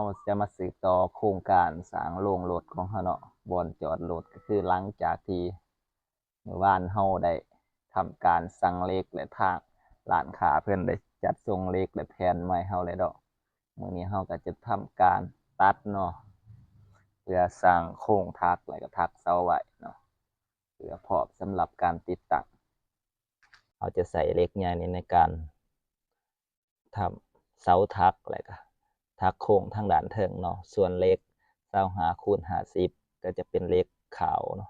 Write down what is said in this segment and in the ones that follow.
ເຮົາຈະມາສືບຕໍ່ໂຄງການສ້າງໂລງລົດຂອງເຮົາເນາະ, ບ່ອນຈອດລົດ ກໍຄືຫຼັງຈາກທີ່ມື້ວານເຮົາໄດ້ທຳການສັ່ງເຫຼັກ ແລະ ທາງຮ້ານຄ້າເພິ່ນໄດ້ຈັດສົ່ງເຫຼັກ ແລະ ແຜ່ນມາໃຫ້ເຮົາແລ້ວເນາະ. ມື້ນີ້ເຮົາກໍຈະທຳການຕັດເນາະ ເພື່ອສ້າງໂຄງຖັກ ແລະ ກໍຖັກເສົາໄວ້ເນາະ ເພື່ອພ້ອມສຳລັບການຕິດຕັ້ງ. ເຮົາຈະໃຊ້ເຫຼັກໃຫຍ່ນີ້ໃນການທຳເສົາຖັກ ແລະ ກໍຖັກໂຄງທາງດ້ານເທິງເນາະ, ສ່ວນເຫຼັກຊາວຫ້າຄູນຫ້າສິບ ກໍຈະເປັນເຫຼັກຂາວເນາະ.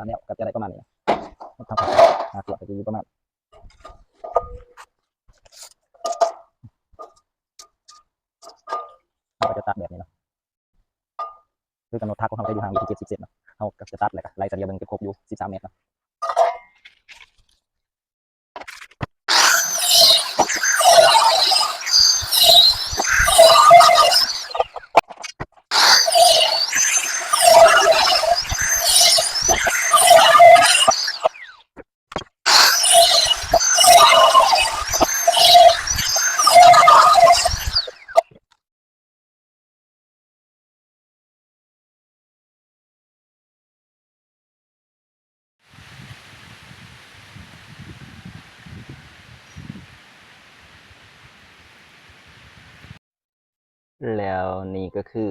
ຕາມແນວກໍຈະໄດ້ປະມານນີ້ນະ, ຫາກວດກໍຈະຢູ່ປະມານ ເຮົາກໍຈະຕັດແບບນີ້ເນາະ, ຄືກຳນົດທັກຂອງເຮົາຈະຢູ່ຫ່າງຢູ່ທີ່ເຈັດສິບເຊັນເນາະ, ເຮົາກໍຈະຕັດ ແລ້ວກໍໄລ່ສະເລ່ຍເບິ່ງເປັນຄົບຢູ່ສິບສາມແມັດເນາະ. ແລ້ວນີ້ກໍຄື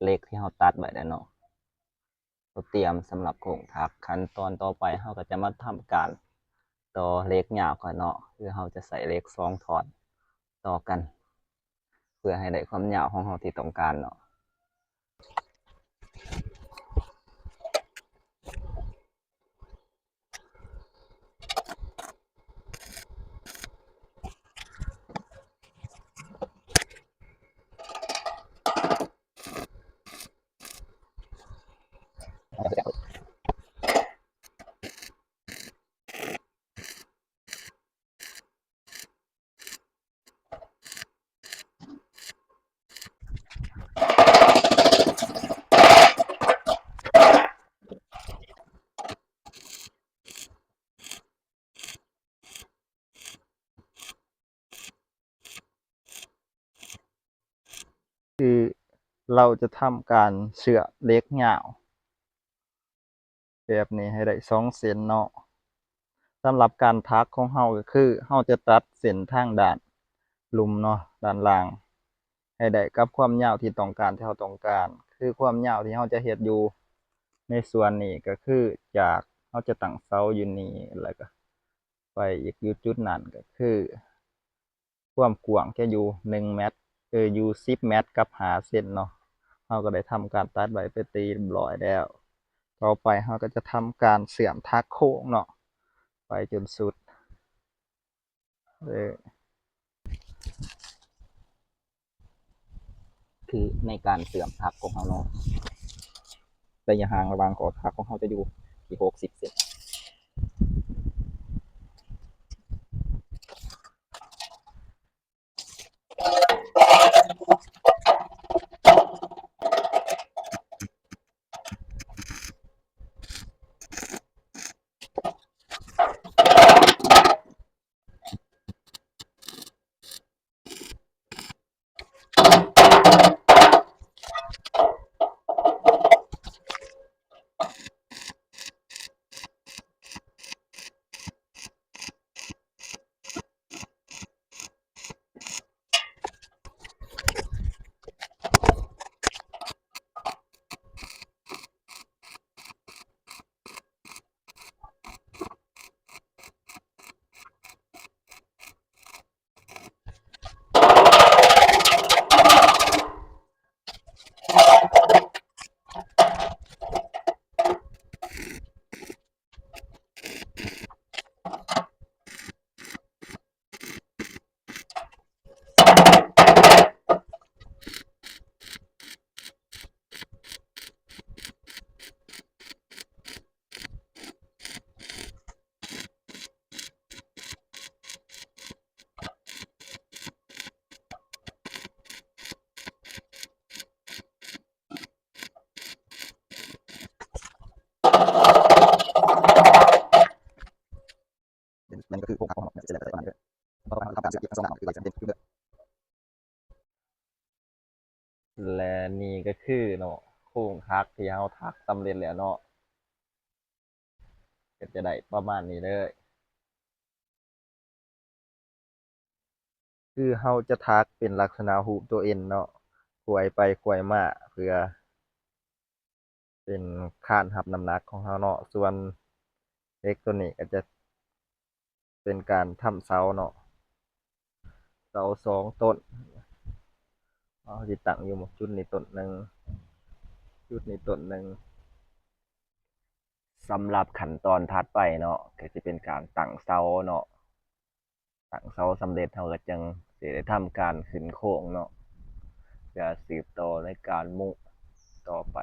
ເຫຼັກທີ່ເຮົາຕັດໄວ້ແລ້ວເນາະ, ເຮົາຕຽມສຳລັບໂຄງຖັກ. ຂັ້ນຕອນຕໍ່ໄປເຮົາກໍຈະມາທຳການຕໍ່ເຫຼັກຍາວກ່ອນເນາະ, ຄືເຮົາຈະໃຊ້ເຫຼັກສອງທ່ອນຕໍ່ກັນ ເພື່ອໃຫ້ໄດ້ຄວາມຍາວຂອງເຮົາທີ່ຕ້ອງການເນາະ. ຄືເຮົາຈະທຳການເຊື່ອມເຫຼັກຍາວ ແບບນີ້ໃຫ້ໄດ້ສອງເສັ້ນເນາະ. ສຳລັບການຖັກຂອງເຮົາກໍຄື ເຮົາຈະຕັດເສັ້ນທາງດ້ານລຸ່ມເນາະ ດ້ານລ່າງ ໃຫ້ໄດ້ກັບຄວາມຍາວທີ່ຕ້ອງການ ທີ່ເຮົາຕ້ອງການ. ຄືຄວາມຍາວທີ່ເຮົາຈະເຮັດຢູ່ໃນສ່ວນນີ້ກໍຄື ຈາກເຮົາຈະຕັ້ງເສົາຢູ່ນີ້ ແລ້ວກໍໄປອີກຢູ່ຈຸດນັ້ນ ກໍຄື ຄວາມກວ້າງຈະຢູ່ໜຶ່ງແມັດ ເອີ ຢູ່ສິບແມັດກັບຫ້າເຊັນເນາະ. ເຮົາກໍໄດ້ທຳການຕັດໄວ້ເປັນທີ່ຮຽບຮ້ອຍແລ້ວ. ຕໍ່ໄປເຮົາກໍຈະທຳການເຊື່ອມຖັກໂຄ້ງເນາະ ໄປຈົນສຸດ ເອີ ຄືໃນການເຊື່ອມຖັກຂອງເຮົາເນາະ, ໄລຍະຫ່າງລະຫວ່າງຂໍ້ຖັກຂອງເຮົາຈະຢູ່ທີ່ຫົກສິບເຊັນ. ແ ແລະນີ້ກໍຄືເນາະ ໂຄງທັກທີ່ເຮົາທັກສຳເລັດແລ້ວເນາະ ກໍຈະໄດ້ປະມານນີ້ເລີຍ. ຄືເຮົາຈະຖັກເປັນລັກສະນະຮູບຕົວເອັນເນາະ ຂວາຍໄປຂວາຍມາ ເພື່ອເປັນຄານຮັບນ້ຳໜັກຂອງເຮົາເນາະ. ສ່ວນເຫຼັກຕົວນີ້ກໍຈະເປັນການທຳເສົາເນາະ ເສົາສອງຕົ້ນ ເຮົາຊິຕັ້ງຢູ່ຈຸດນີ້ຕົ້ນໜຶ່ງ ຈຸດນີ້ຕົ້ນໜຶ່ງ. ສຳລັບຂັ້ນຕອນຖັດໄປເນາະ ກໍຊິເປັນການຕັ້ງເສົາເນາະ ຕັ້ງເສົາສຳເລັດ ເຮົາກໍຈຶ່ງຊິໄດ້ທຳການຂຶ້ນໂຄງເນາະ ເພື່ອສືບຕໍ່ໃນການມຸງຕໍ່ໄປ.